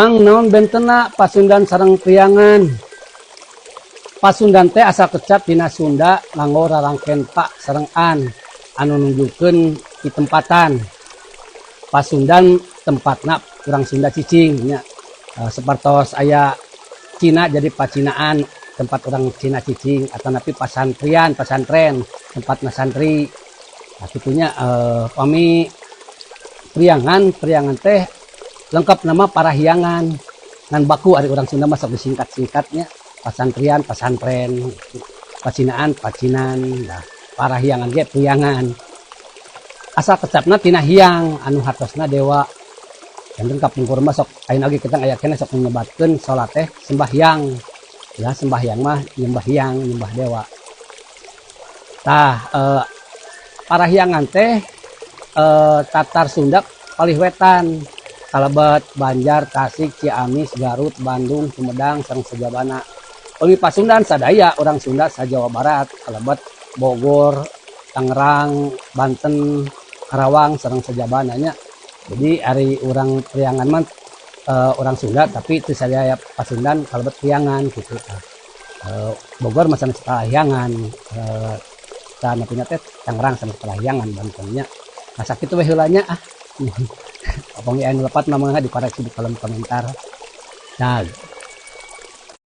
Mang, naon bentena Pasundan sareng Priangan? Pasundan teh asal kecap tina Sunda nganggo rarangken pa sareng an anu nunjukkeun ditempatan. Pasundan tempatna urang Sunda cicing nya. Sapertos aya Cina jadi pacinaan, tempat orang Cina cicing, atau napi pasantrian, pasantren, tempatna santri. Nah, kitunya. Pami Priangan, Priangan teh lengkap nama Parahyangan, ngan baku ari urang Sunda mah sok disingkat-singkatnya, pasantrian pasantren, pacinaan pacinan. Nah, Parahyangan ge Priangan, asal kecapna tina hyang anu hartosna dewa. Janten kapungkur mah sok ayeuna oge kita aya keneh sok nyebatkeun salat teh sembahyang ya, sembahyang mah nyembah hyang, nyembah dewa. Tah, Parahyangan teh tatar Sunda palih wetan, kalebet Banjar, Tasik, Ciamis, Garut, Bandung, Sumedang sareng sajabana. Pami Pasundan sadaya orang Sunda sa Jawa Barat, kalebet Bogor, Tangerang, Banten, Karawang sareng sajabana nya. Jadi ari urang Priangan mah orang Sunda, tapi itu sadaya Pasundan kalebet Priangan gitu. Bogor mah sanes Parahyangan, sanapina teh Tangerang sanes Parahyangan, Bantennya. Nah, sakitu we heula nya ah. Upami anu lepat mah dikoreksi di kolom komentar. Nah.